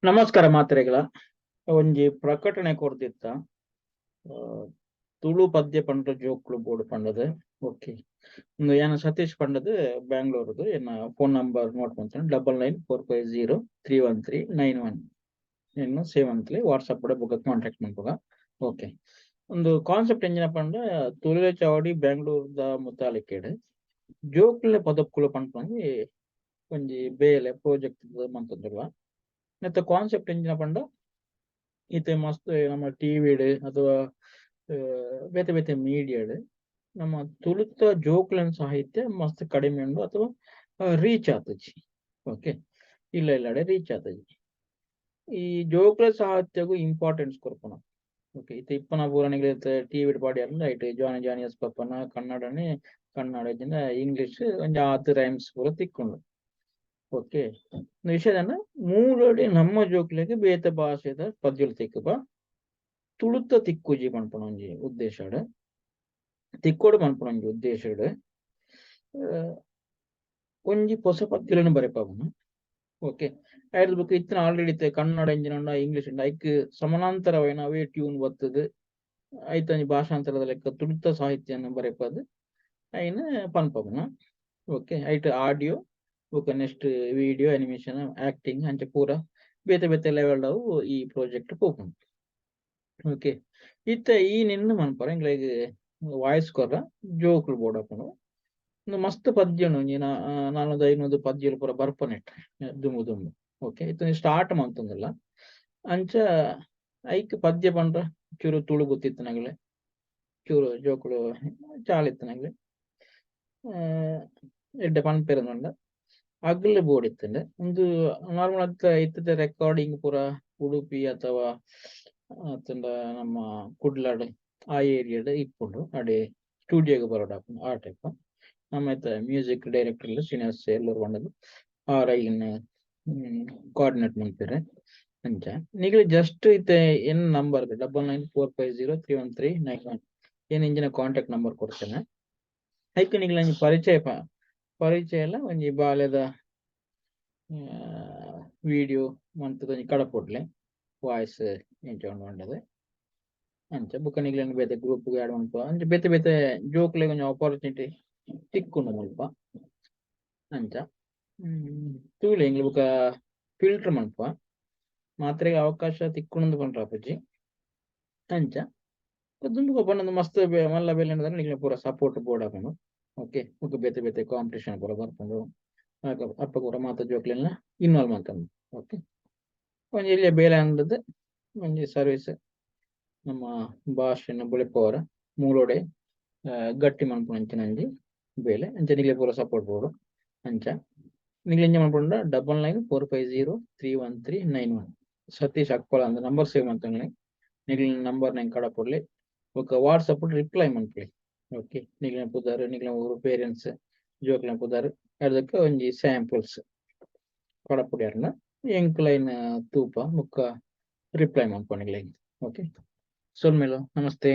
ನಮಸ್ಕಾರ ಮಾತೆರೆಗ್ಲ. ಒಂಜಿ ಪ್ರಕಟಣೆ ಕೊರ್ದಿತ್ತ, ತುಳು ಪದ್ಯ ಪಂಡ ಜೋಕ್ಲು ಬೋಡು ಪಂಡದು. ಓಕೆ, ಉಂದು ಯಾನ್ ಸತೀಶ್ ಪಂಡದು ಬ್ಯಾಂಗ್ಳೂರ್ದು. ಎನ್ನ ಫೋನ್ ನಂಬರ್ ನೋಟ್ ಮಂತೊಂಡು, 9945031391. ಎನ್ನ ಸೇವ್ ಮಂತ್ಲಿ, ವಾಟ್ಸಪ್ ಬೊಕ ಕಾಂಟ್ಯಾಕ್ಟ್ ಮನ್ಪುಗ. ಓಕೆ, ಒಂದು ಕಾನ್ಸೆಪ್ಟ್ ಎಂಚಿನ ಪಂಡ, ತುಳುವೆ ಚಾವಡಿ ಬ್ಯಾಂಗ್ಳೂರ್ದ ಮುತಾಲಿಕೆಡ್ ಜೋಕ್ಲೆ ಪದಕ್ಕುಲು ಪನ್ಪುನ ಒಂಜಿ ಬೇಲೆ ಪ್ರಾಜೆಕ್ಟ್ ಮಂತೊಂದುಲ್ಲ. ನೆತ್ತ ಕಾನ್ಸೆಪ್ಟ್ ಎಂಚಿನ ಪಂಡ, ಇತ್ತೆ ಮಸ್ತ್ ನಮ್ಮ ಟಿವಿಡ್ ಅಥವಾ ಬೇತೆ ಬೇತೆ ಮೀಡಿಯಾಡ್ ನಮ್ಮ ತುಳುತ ಜೋಕ್ಲೆನ ಸಾಹಿತ್ಯ ಮಸ್ತ್ ಕಡಿಮೆ ಉಂಡು ಅಥವಾ ರೀಚ್ ಆತುಜಿ. ಓಕೆ, ಇಲ್ಲ ಇಲ್ಲಡೆ ರೀಚ್ ಆತುಜಿ. ಈ ಜೋಕ್ಲೆ ಸಾಹಿತ್ಯಗು ಇಂಪಾರ್ಟೆನ್ಸ್ ಕೊರ್ಪುನ. ಓಕೆ, ಇತ್ತೆ ಇಪ್ಪನ ಪೂರ ಟಿವಿಡ್ ಪಾಡ್ಯೆರ್ಂಡ ಐಟ್ ಜಾನಿ ಜಾನಿ ಎಸ್ ಪಪ್ಪನ ಕನ್ನಡನೆ ಕನ್ನಡ ಇಜ್ಜಿಂಡ ಇಂಗ್ಲಿಷ್, ಒಂಜಿ ಆತ್ ರೈಮ್ಸ್ ಪೂರ ತಿಕ್ಕುಂಡು. ಓಕೆ, ವಿಷಯ ಮೂಲೊಡೆ ನಮ್ಮ ಜೋಕ್ಲೆಗ್ ಬೇತೆ ಭಾಷೆದ ಪದ್ಯೊಲು ತಿಕ್ಕುಪ, ತುಳುತ ತಿಕ್ಕುಜಿ ಪನ್ಪುನ ಒಂಜಿ ಉದ್ದೇಶಡ್, ತಿಕ್ಕೊಡು ಪನ್ಪುನ ಒಂಜಿ ಉದ್ದೇಶಡ್ ಒಂಜಿ ಪೊಸ ಪದ್ಯೊಲೆನ್ ಬರೆಪಾವುನು. ಓಕೆ, ಐರ್ದ್ ಬೊಕ್ಕ ಇತ್ತಿನ ಆಲ್ರೆಡಿ ಇತ್ತೆ ಕನ್ನಡ ಎಂಚಿನ ಉಂಡು, ಇಂಗ್ಲಿಷ್ ಉಂಡು, ಐಕ್ ಸಮಾನಾಂತರವಾಯಿನ ಅವೇ ಟ್ಯೂನ್ ಬತ್ತುದು ಐತ ಒಂಜಿ ಭಾಷಾಂತರದ ಲೆಕ್ಕ ತುಳುತ ಸಾಹಿತ್ಯನ್ ಬರೆಪಾದ್ ಐನ್ ಪನ್ಪವುನ. ಓಕೆ, ಐಟ್ ಆಡಿಯೋ ಬೊಕ ನೆಕ್ಸ್ಟ್ ವಿಡಿಯೋ, ಅನಿಮೇಷನ್, ಆಕ್ಟಿಂಗ್ ಅಂಚ ಪೂರ ಬೇತೆ ಬೇತೆ ಲೆವೆಲ್ ಅವು ಈ ಪ್ರಾಜೆಕ್ಟ್ ಪೋಪುಂಡು. ಓಕೆ, ಇತ್ತೆ ಈ ನಿನ್ನ ಮನ್ಪರ ಎಂಕ್ಲೆಗ್ ವಾಯ್ಸ್ ಕೊರ್ರ ಜೋಕುಲು ಬೋಡಾಪುಂಡು. ಉಂದು ಮಸ್ತ್ ಪದ್ಯ ಉಂಡು, ಒಂಜಿ 400 500 ಪದ್ಯಲು ಪೂರ ಬರ್ಪುನೆಟ್ ದುಂಬು ದುಂಬು. ಓಕೆ, ಇತ್ತೆ ಸ್ಟಾರ್ಟ್ ಮಂತೊಂದುಲ್ಲ. ಅಂಚ ಐಕ್ ಪದ್ಯ ಪಂಡ್ರ ಚೂರು ತುಳು ಗೊತ್ತಿತ್ತನಗಲೆ, ಚೂರು ಜೋಕುಲು ಚಾಲಿತ್ತನಗಲೆ ಎಡ್ಡೆ ಪನ್ಪೆರ್ ಅಗ್ಲ್ ಬೋಡಿತ್ತುಂಡು. ಉಂದು ನಾರ್ಮಲ್ ಅತ್ತ ಇತ್ತದ ರೆಕಾರ್ಡಿಂಗ್ ಪೂರ ಉಡುಪಿ ಅಥವಾ ಅತ್ತಂಡ ನಮ್ಮ ಕುಡ್ಲಡ್ ಆ ಏರಿಯಾಡ್ ಇಪ್ಪುಂಡು. ಅಡೆ ಸ್ಟುಡಿಯೋಗ್ ಬರೋಡಾಪುಂಡು ಆ ಟೈಪ್. ನಮ್ಮ ಇತ್ತೆ ಮ್ಯೂಸಿಕ್ ಡೈರೆಕ್ಟರ್ ಶ್ರೀನಿವಾಸ್ ಎಲ್ಲೂರು ಪಂಡದು ಆರ್ ಐನ್ ಕೋಆರ್ಡಿನೇಟ್ ಮನ್ಪೆರ್. ಅಂಚ ನಿಕುಲು ಜಸ್ಟ್ ಇತ್ತೆ ಎನ್ನ ನಂಬರ್ 9945031391, ಏನ್ ಇಂಚಿನ ಕಾಂಟ್ಯಾಕ್ಟ್ ನಂಬರ್ ಕೊಡ್ತೇನೆ. ಐಕ್ ನಿಕ್ಲೆ ಒಂಜಿ ಪರಿಚಯ ಪರಿಚಯ ಎಲ್ಲ ಒಂಜಿ ಬಾಲೆದ ವಿಡಿಯೋ ಮಂತುದು ಒಂಜಿ ಕಡಪುಡ್ಲೆ, ವಾಯ್ಸ್ ಎಂಚ ಉಂಡು ಪಂಡದು. ಅಂಚ ಬೊಕ ನಿಕ್ಲೆನ ಬೇತೆ ಗ್ರೂಪ್ ಗ್ ಆಡ್ ಮನ್ಪುವ. ಅಂಚ ಬೇತೆ ಬೇತೆ ಜೋಕ್ಲೆಗ್ ಒಂಜಿ ಆಪರ್ಚುನಿಟಿ ತಿಕ್ಕುಂಡು ಮುಲ್ಪ. ಅಂಚ ತೂಲೆ, ಎಂಕ್ಲೆ ಬೊಕ ಫಿಲ್ಟರ್ ಮನ್ಪುವ, ಮಾತ್ರೆಗ್ ಅವಕಾಶ ತಿಕ್ಕುಂಡು ಪಂಡ್ರೆ ಆಪುಜಿ. ಅಂಚ ದುಂಬು ಪಂಡ ಮಸ್ತ್ ಮಲ್ಲ ಬೇಲೆ ನಿಕ್ಲೆ ಪೂರ ಸಪೋರ್ಟ್ ಬೋಡಾಪುಂಡು. ಓಕೆ, ಬೊಕ ಬೇತೆ ಬೇತೆ ಕಾಂಪಿಟೇಷನ್ ಪೂರ ಬರ್ಪುಂಡು. ಅಲ್ಪ ಪೂರ ಮಾತ ಜೋಕ್ಲೆನ ಇನ್ವಾಲ್ವ್ ಮಲ್ತೊಂದು. ಓಕೆ, ಒಂಜಿ ಎಲ್ಯ ಬೇಲೆ ಅಂದದ್ ಒಂಜಿ ಸರ್ವಿಸ್, ನಮ್ಮ ಭಾಷೆನ್ ಬುಳೆಪವರ ಮೂಲೊಡೆ ಗಟ್ಟಿ ಮನ್ಪುನಂಚಿನ ಒಂಜಿ ಬೇಲೆ. ಅಂಚ ನಿಕ್ಲೆ ಪೂರ ಸಪೋರ್ಟ್ ಬೋಡು. ಅಂಚ ನಿಕ್ಲೆ ಎಂಚ ಮನ್ಪುಂಡ, 9945031391, ಸತೀಶ್ ಅಕ್ಕೋಳ ಅಂದ್ ನಂಬರ್ ಸೇವ್ ಮಂತೊನ್ಲೆ. ನಿಕ್ಲೆನ ನಂಬರ್ ಎಂಕ್ ಕಡಪುಡ್ಲೆ, ಬೊಕ ವಾಟ್ಸಪ್ ರಿಪ್ಲೈ ಮನ್ಪುಲೆ. ಓಕೆ, ನಿಕ್ಲೆನ ಪುದರ್, ನಿಕ್ಲೆನ ಊರು, ಪೇರೆಂಟ್ಸ್, ಜೋಕ್ಲೆನ ಪುದರ್, ಅದಕ್ಕೆ ಒಂಜಿ ಸ್ಯಾಂಪಲ್ಸ್ ಕಡಪುಡ್ಯಾರ್ನ ಎಂಕ್ಲೈನ್ ತೂಪ, ಬೊಕ್ಕ ರಿಪ್ಲೈ ಮನ್ಪುವ ನಿಕ್ಲೆಗ್. ಓಕೆ, ಸೊಲ್ಮೆಲು, ನಮಸ್ತೆ.